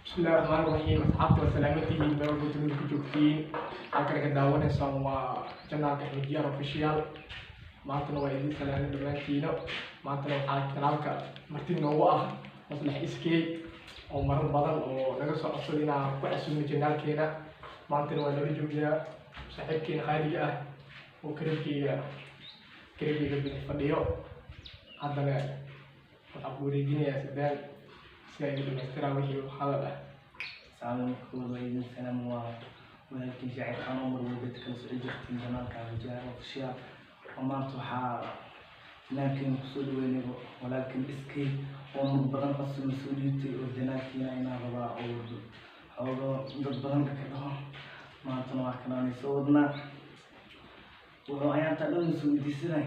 Bismillahi raxmaani raxiim. Asxaabta, waa salaamatihiin meel walba dunida ku joogtiin. Halkan ka daawanaysaan waa channelka Axmed Diyaar Official. Maantana waa idiin salaamay dhammaantiina. Maantana waxaa channelka marti noogu ah Maslax Iskey oo marar badan oo naga soo codsaday inaan ku casuumno channelkeena. Maantana waa nala joogaa saaxiibkeena qaaliga ah oo karabkeyga bidix fadhiyo. Haddana waxaan ku wareejinayaa Sadaan si ay dhamaystiraa wixii hadal ah. Salaam kooda idin salaam, waa walaalkiin Shaacir Khan oo mar walba kala soo jirtiin channelka Axmed Official. Oo maanta waxaa channelkeena kusoo dhaweynay walaalkiin Iskey oo mar badan codsi soo dhiibtay oo channelkiina inaan rabaa oo xoogo dad badan ka dhaho. Maantana waa kanaanay soo wadnaa. Wuxuu ayaantaa dhan soo weydiisanay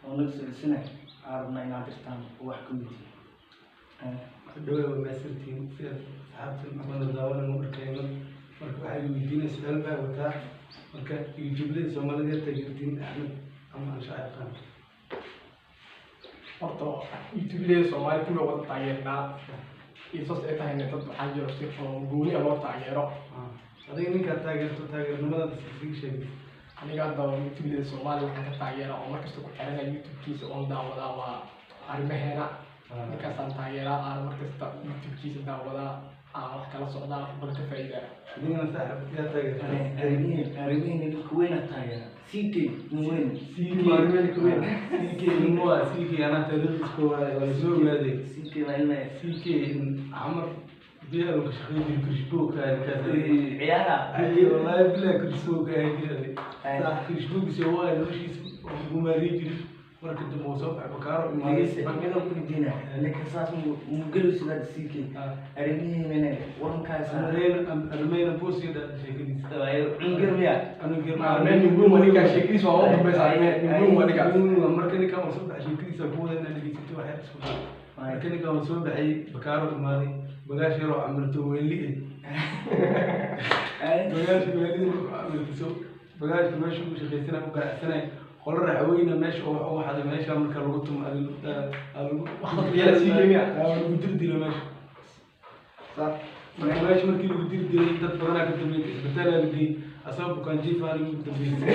oo naga soo codsanay, waxaa rabnaa inaad dirtaan oo wax ka weydiiyo. Dhawe, waa mahadsantihiin sida asxaabta wada daawanan u arkayno. Marka waxay weydiinay su-aal baa wataa. Marka YouTubelada Soomaalida taageertiin, Axmed ama Anshaacir Khan? Horta YouTubelada Soomaali kulli wada taageernaa iyo saas ay tahayna dad waxaa jiro si oo gooni ah loo taageero. Adiga ninkaad taageerto, taageernimadaada iskaga sheegay. Aniga hadda YouTubelada Soomaali waxaan ka taageeraa oo markasta ku xiranaya YouTube-kiisa oon daawadaa waa arrimaheena. Ninkaasaan taageeraa, aan markasta YouTube-kiisa daawadaa, aan wax kala socdaa, wax badan ka faa'iidaa. Adigana saaxib, yaa taageertaa? Arrimihiina ninka weyna taageera, CK nin weyn. CK, Arrimaheena ka weyn. CK nin waa CK, anaa taariikhdiisa koowaad waa lasoo ogaaday. CK waa ilma. CK Camar biyaha ka shaqeyn jiray, krishboogka kaas. Ciyaara. Ay, wallahi bilahi krishboogka ayaa jiray. Sax, krishboogkiisa waa noloshiisa gumaariyi jiray. Marka dambe uu soo baxay, bakaaro imaaday. Dhegeyse, midoo ku weydiina ninka saas mugelo sidaad CK arrimihiinana warankaasa. Armeyna boosiga sheekadiisa. Cunugir miya? Arrimaheena nin weyn waa ninkaas, sheekadiisa waa ugu dambeysa. Arrimaheena nin weyn waa ninkaas. Marka ninkan uu soo baxay, sheekadiisa ku wada inaad dhegeysato waxay isku daa. Marka ninkan uu soo baxay, bakaaro imaaday, bagaash yaroo camirto weeli eh, bagaashka weelida markuu camirto, bagaashka meesha uu shaqaysanay u ganacsanay, qolo raxweyne meesha oo wax uga xaday. Meesha marka lagu tumo lagu Wax dadka yeela CK miya? Lagu dil dilo meesha. Sax. Marka meesha markii lagu dil dilay, dad badanaa ka dambeeyay, isbitaalaa la geeyey, asagoo bukaan jiifaan ugu dambeysay.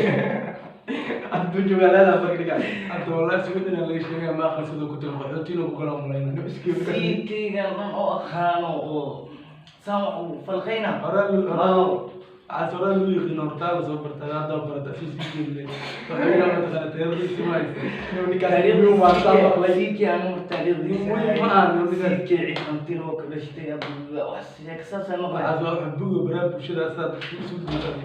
Hadduu joogaa leedahay marka ninkaas. Hadda wallahi Sweden laga sheegaya, ma aqal sidoo ku tago, qaxootiina ku kala malayna. CK-gan dhan oo aqaano oo saan wax uu falqayna. Horaa horaa waxaas horaa lagu yiqiin, hortaa la soo bartay, hadda barata si sii jeedle waxay mataqaana taariikhdiisi ma haysa. Ninkaas nin weyn waa saan maqlay. CK anu taariikhdiisa. Nin weyn ma aha, ninkaas. CK cid hanti loo ka dhashtay wax sheeko saas maqlay. Waxaas waa wax buga baraha bulshada saad isu duusan.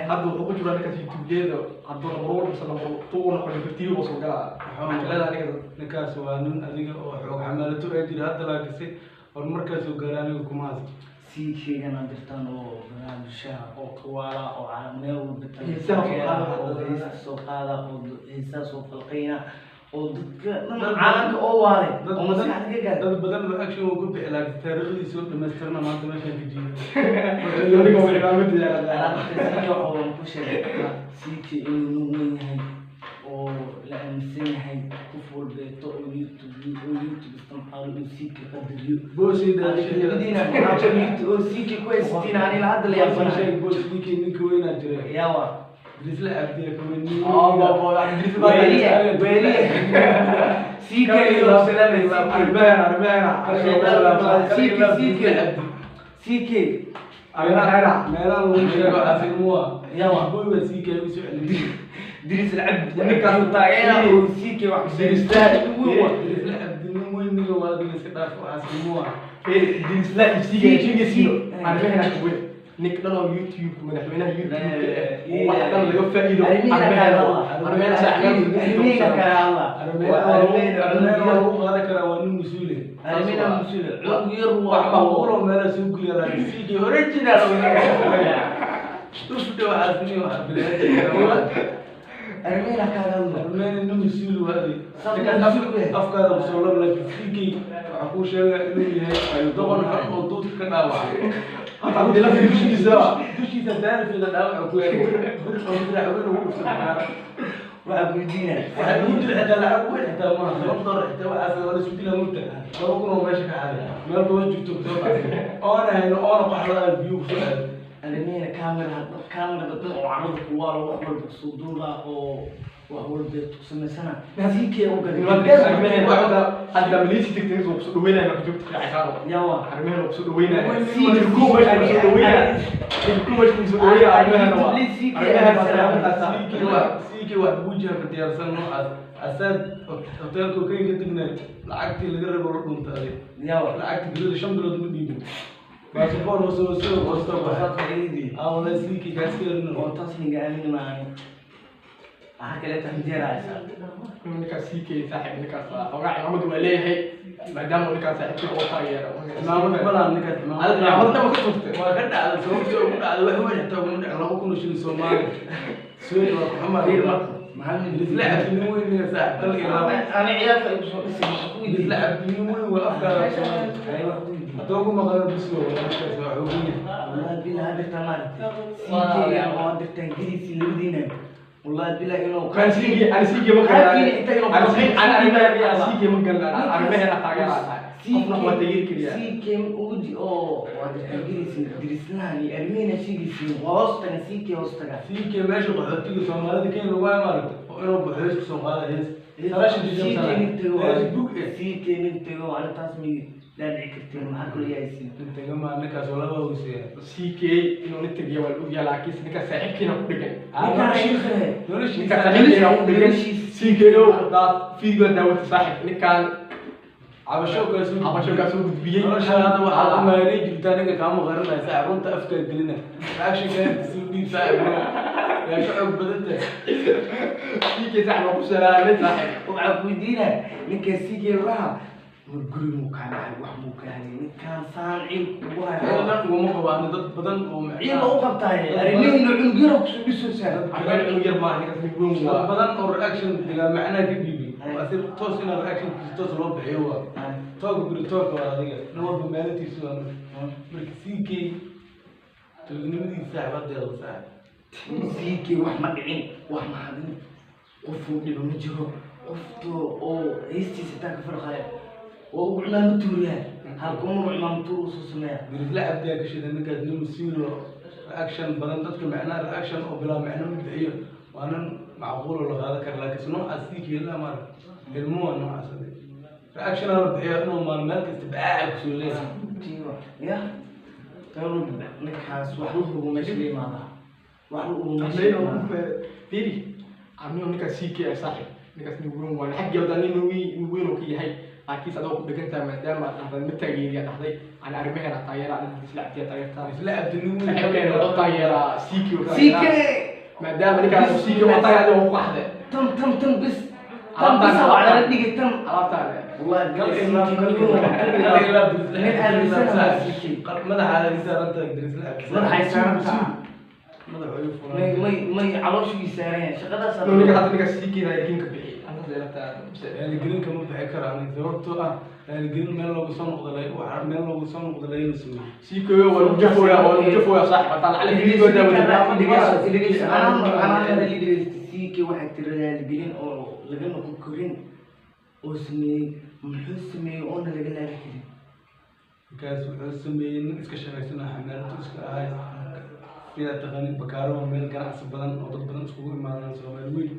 Hadda wuxuu ku jiraa ninkaas YouTubelada, hadduu number one mise number two u noqon TV buu soo galaa. Waxaa leedahay ninkaas. Ninkaas waa nin adiga oo xoog xamaalato ee jira hadda, laakise horumarkaasoo gaara aniga kuma haysto. CK-gan aad dirtaan oo barnaamijyaha oo kawaala oo meel walba Heesaha soo qaada. Oo heesta soo qaada oo heesaha soo falqayna oo dadka dhan caalamka oo waalay dad oo badan maskaxda ka gaaray. Dad badan ba action uu ku bixi, laakiin taariikhdiisa oo dhamaystirna maanta meeshaan ka jiido. Aniga waa cimaamada yaala. Alaabta CK waxaa ku sheegay CK inuu nin weyn yahay oo la aaminsan yahay, qof walbeeto oo YouTube isticmaalo uu CK qadariyo. Boosida. Labadiina maxaa YouTube oo CK ku haysatiin? Anila hadda la yaabanahay. Sheeg boos, ninkii ninka weynaa jira. Yawa. Drisla Cabdiya ka weyn. Weliye weliye CK iyo salaamay CK. Arrimaheena, arrimaheena. CK CK CK. Arrimaheena. Meelaha lagu sheego caasimuwa. Yawa. Boy baa CK ugu soo celiyay. Diris Alcabdi Ninkaas taageera oo CK wax ku sheegay. Drisla Cabdi nin weyn niga waa, adiga iska dhaaf caasimuwa. Dirisla isiga sheegaysiino arrimaheena ka weyn ninka dhan oo YouTube, madaxweynaha YouTube oo wax dhan laga faa'iido. Arrimaheena, arrimaheena. Arrimihiina kala hadla. Arrimeena lagu qaadan karaa, waa nin mas-uule. Arrimihiina mas-uul cunug yar. Wax waa macquul oo meelaha soo geliya, laakiin CK original dhufta waxaas nin wax bilaadka. Arrimihiina kala hadla. Armeni nin mas-uul waa. Saas mas-uul ku yahay. Afkaada kusoo lab, laakiin CK waxaa kuu sheegaya inuu yahay doqon xun oo duudka ka dhaawacay. Dushiisa dushiisa daarifeeda dhaawac ku yahay, bir oo madaxweyne ugu dhufta bakaara. Waxaa weydiinaya. Waxaa lagu dilay xitaa lacag weyn xitaa maaha, $10 xitaa waxaas waa la isku dilaa mugta. 2,000 oo meesha ka xaday, meel kaba joogto kusoo baxay oona hayno oona qoxda aan biyo kusoo aaday. Arrimihiina kaamera kaamerada dhan oo carada kuwaalo wax walba kusoo duubaa oo wax walba ku samaysana siikee u gaday. Hadda maliisi tagtay soo kusoo dhaweynaya marka joogta shaacirkaan. Yawa. Arrimahan kusoo dhaweynaya. Ilkuhu meesha kusoo dhaweynaya. Ilkuhu meesha kusoo dhaweynaya arrimahan waa. Arrimahan waa salaamtaas. Siikii wax buujiha ka diyaarsan noocaas asaad hoteelka kenya ka degnay lacagtii laga rabo la dhuntaaday. Yawa. Lacagta gurida 5 bilood ma dhiibin, baasaboor hoose hoose hoosta baxay. Saas waa idii. Aa wallahi siikii kaaska yarino. Oo taas ninga aamin maani. Waxaa kaleeto xinjeeraysa. Ninkaas CK saaxiib, ninkaas xogaa cimaamadu waa leeyahay maadaama uu ninkaas saaxiibkii oo taageero. Cimaamad ma laha ninkaas. Adiga cimaamad cimaamad ma ka turtay? Waa ka dhacday. Sababtii ugu dhacday wax weyn xitaa uguma dhicin, 2,000 oo shilin Soomaali. Sorry, waa ku xumaa. Fiir marka. Maxamed. Isla cabdi nin weyn ninka saaxiib kal iyo laba. Ani ciyaarta igu soo dhisay waxa ku Isla weydiiyey. cabdi nin weyn waa afkaada. Ay wax ku weydiiyey. Haddaba ku maqano bis waa ninkaas waa xoogan yahay. Wallahi bilaa hadirta maaragtay. CK oo hadirtaan geliisi labadiina. Wallahi bilaa inuu Kan CK ani CK ma Laakiin inta inuu galnaa. CK ma galnaa, arrimaheena taageeraa tahay. Qofna waa taageeri kariyaa. CK uji oo hadirtaan geliisi dirislahan iyo arrimihiina sheegaysiin waa hoos taga CK hoos taga. Siikii meesha qaxootiga Soomaalida Kenya lagu hayo maaragtay oo inuu baxo hees kusoo qaada hees sagaashan CK nin tago hees bug eh. CK nin tago ani taas mi dhaadhici kartiin maxaa kula yaaysiin. Intaga maa ninkaas waa laba hooseeya. CK inuu nin tagiya waa la ogyahay, laakiin ninkaas saaxiibkiina ku dhegan. Ninkaan shiikhe. Noloshiisa. Ninkaas saaxiibkiina ku dhegan. Noloshiisa. CK ow hadaad video daawata saaxiib ninkaan cabasho kaa soo cabasho kaa soo gudbiyey. Noloshaada waxaad u maareyn jirtaa ninka kaama qarinaya saaxiib, runta afkaa gelina reaction kaa soo dhiib saaxiib yaa ka xoog badan tahay. CK saaxiib waa ku salaamay saaxiib. Waxaa ku weydiinaya ninkaan CK laha mar guri muu kaa dhacay, wax muu kaa hayay ninkaan saan ciil kugu hayo? Ciidan uguma qabo ani dad badan oo Ciil ma u qabtaay arrimihiina cunug yaro kusoo dhisaysaa. Arrimahan cunug yar maaha, ninkaas nin weyn dad waa. badan oo reaction bilaa macnaa ka dhiibay oo asir toos inaa reactionkiisa toos loo bixiyo waa tooga guri tooga waa adiga nin walba maalintiisu waa marka CK toognimadiisa saaxiib hadeedo saaxiib. CK wax ma dhicin, wax ma hadin, qofuu dhibo ma jiro, qofto oo heestiisa xitaa ka farqaya oo ugu cumaama tuuriyaa halkumar cumaama tuur usoo sameeya. Dirisla cabdiyaa ka shiday ninkaas nin mas-uul oo reaction badan dadka macnaha reaction oo bilaa macno ma bixiyo, waa nin macquul oo la qaadan kara, laakiin noocaas CK la maarag ilmo waa noocaas reaction la bixiyo inuu maal meel kasta baaca kusoo leeyahay. Tiiwa ya meel walba ninkaas wax la hubo meesha la imaadaa wax la hubo meesha la imaadaa. Fiiri amigo ninkaas CK ah saaxiib, ninkaas nin weyn waa xagga wada nin weyn weyn oo ka yahay, laakiin adoo ku dhegan tahay maadaama aad dhahday ma taageeriya dhahday ani arrimaheena taageera ani isla cabdiya taageertaa. Isla cabdi nin weyn. Saaxiibkeena wuxuu taageeraa CK oo CK. Maadaama ninkaas CK oo taageera oo ku qaxday. Tan tan tan bis tan bis waa la dhigay tan. Alaabtaan. Wallahi Kal CK ilaa nin kal weyn ilaa nin aaminsanaha CK. Madaxa ay saaran tahay Dirisla cabdi. Madaxa ay saaran tahay. Madaxa ay furan. May may calooshii saaran yahay shaqadaas. Inuu ninka hadda ninkaas CK raaligelin ka bixi antaas ilata. Raaligelin kama bixi karo ani, sababtoo ah raaligelin meel loogu soo noqdo lay waxa meel loogu soo noqdo layna sameeyo. CK waa lagu jafooyaa, waa lagu jafooyaa saaxiib hataa lacala video daawata. CK waxaa tiri raaligelin oo laga noqon karin oo sameeyey, muxuu sameeyey oona laga laabi karin? Markaas wuxuu sameeyey nin iska shaqaysana xamaaladu iska ahay sidaa taqaanid bakaaro waa meel ganacsi badan oo dad badan iskugu imaadaan Soomaali weyn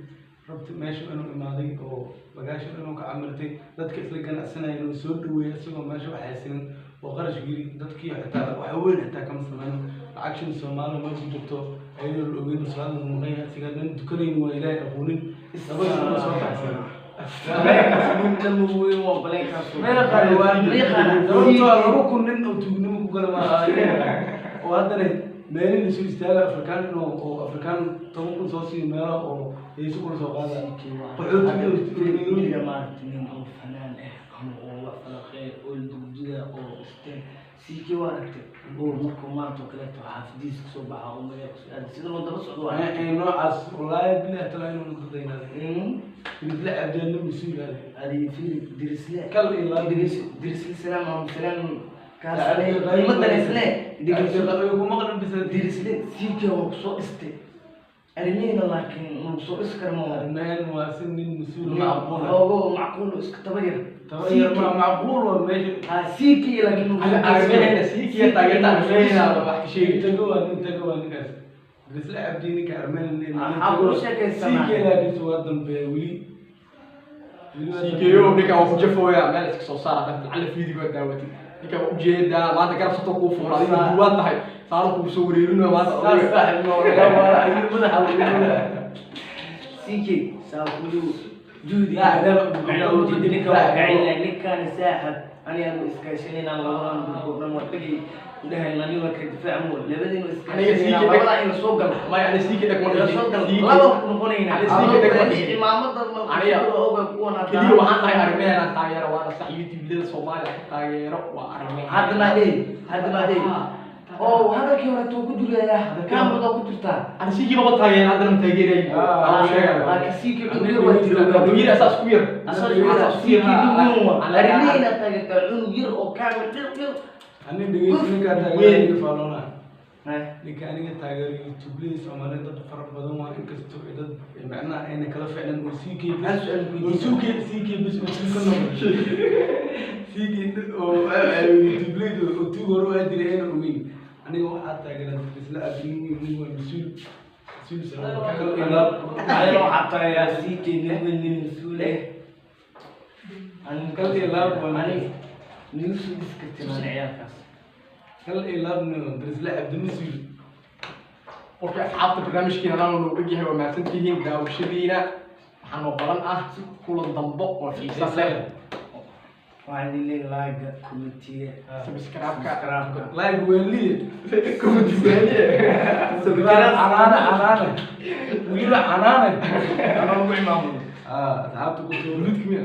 rabta meesha inuu imaaday oo bagaasha inuu ka camirtay dadka isla ganacsanaya inuu soo dhaweeyay isagoo meesha wax haysanin oo qarash geli dadkii xitaa wax weyn xitaa kama sameyn lacag shin Soomaali meel ku jirto ayadoo la ogeyn salaada maqan yahay asigaa nin dukanayn waa Ilaahay aqoonin laba sano soo baxsan. Lama weyn waa baleenkaas. Meel qaali waa sababtoo ah 2,000 nin oo tuugnimo ku gala maaha oo haddana meelin isu istaaga Afrikaan inuu oo Afrikaan 10,000 soo siiyo meelo oo heeso kula soo qaada qaxootiga. Weliga maaragtay nin oo fanaan ah ama oo wax falaqee oo dugdida oo isteen CK waa aragtay oo markuu maanta oo kaleeto xaafadiisa kasoo baxa oo magaala kusoo aada sida loo daba socdo waa aragtay. Noocaas wallaahi bilahi talaa inuu dadaynaada Dirisla cabdiyaan nin mas-uul ah. Adi fiiri Dirisle. Kal iyo laab. Dirisle salaam ama salaam kaas ma danaysne. Kuma maqlin bisa. Dirisle CK waa kusoo dhistay. Arrimihina laakiin ma soo dhisi kara ma. Armeen waa si nin mas-uul macquul ah. Oogo macquul oo iska taba yar. Tabar ma macquul waa meesha. Ha CK laakiin ma soo dhisi karo. Arrimaheena siikiya taageerta, arrimaheena wax ka sheegi. Nin tago waa nin tago waa ninkaas. Isla Cabdi ninka Armeen nin. Waxaa kula sheekaysanaa. CK laakiinse waa dambeeya weli. Weli waa CKO ninka waa ku jafooya, meel iska soo saara dadka lacala fiidigo daawatid. Ninka waa ujeedaa maanta garab sato kuu fuula, adiga duwaan tahay, saaro kuu soo wareerinayo maanta Saas odayga. Saaxib ma wada waa ayuu madaxa ugu madaxa. CK saa kulu juhdi. لا، لا، Macnaa ujeeda ninka waa kacin ninkaan saaxib ani agu iskaashanayna labadan durkood dhan waa dhigi dhahay nani waa ka difaac mo labadiina Aniga iskaashanayna CK labadaa in la soo galo. Maya, ani CK dhag ma La soo galo. dhihin. Laba ku noqonayna. Ani CK dhag ma dhihin. Cimaamada ma oga kuwan hadda. Keliya waxaan tahay arrimaheena taageero, waana sax. YouTube-lada Soomaaliya ka taageero waa arrimaheena. Hadda maa dhihi, hadda maa dhihi oo hadalkii hore tuu ku jirayaa, kaamirada ku jirtaa. Ani CK maba taageero, haddana ma taageerayo. Ah, Aan sheegaya. Laakiin CK cunug yar waa jira. Cunug yar asaas ku yar. Asaas ku yar, CK nin weyn waa. Arrimihiina taageertaa cunug yar oo kaamir dhir dhir. Ani dhegeysi, ninka taageero Weyn. aniga faaloona. Ninka aniga taageero YouTube-lada Soomaaliyeed dad fara badan waa, inkastoo ay dad macnaha ayna kala ficnan oo CK Hal su'aal ku oo weydiin. CK CK bis oo CK noqdo CK oo YouTube-lada oo tuug hore u aadi jiray ayna ogeyn. Aniga waxaa taageeraa Isla Cabdi, nin weyn, nin waa mas-uul mas-uul sare kal ilaab. Adiga waxaa taageeraa CK nin weyn, nin mas-uul eh. Kal iyo laab waa Ani nigu soo dhisi kartin ani ciyaalkaas. Kal iyo laabna Isla Cabdi mas-uul. Marka asxaabta, barnaamijkiina naan noo ogyahay, waa mahadsantihiin daawashadiina. Waxaa noo balan ah kulan dambo oo xiisa leh. Waxaan idin leeyahay like, comment-iga, subscribe-ka. Subscribe-ka. Like weliye. Comment-iga. Canaane canaane weliba canaane. Anaa lagu imaamulo. Ah, asxaabta ku tuur. Buluudka miya?